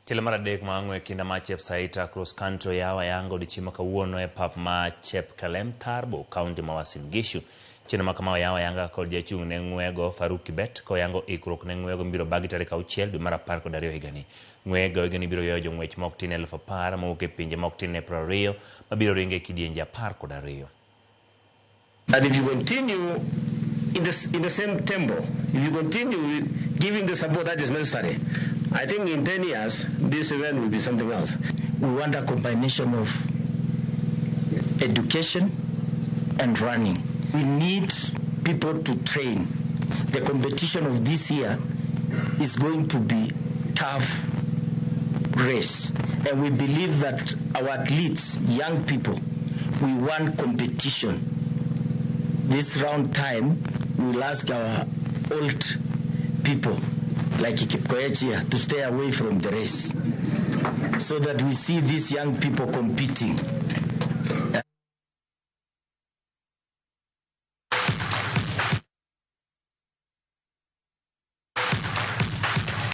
Tielo mar adek ma ng'we kinda mar Chepsaita Cross Country oyaw ayanga odiechieng' ma kawuono e pap ma Chepkelem Tarbo, kaunti ma Uasin Gishu. Chenro ma kama oyaw ayanga kod jachung' ne ng'wego Faruk Kibet koyango ikruok ne ng'wego mibiro bagi tarik 6 dwe mar 12 higani. Ng'wego higani biro ywayo jong'wech ma ok tin 10,000 mowuok e pinje ma ok tin ne 20 mabiro ringo e kidienje 12. That if you continue in the same tempo, if you continue giving the support that is necessary, I think in 10 years, this event will be something else. We want a combination of education and running. We need people to train. The competition of this year is going to be tough race. And we believe that our athletes, young people, we want competition. This round time, we will ask our old people, like Kipkoech here, to stay away from the race so that we see these young people competing.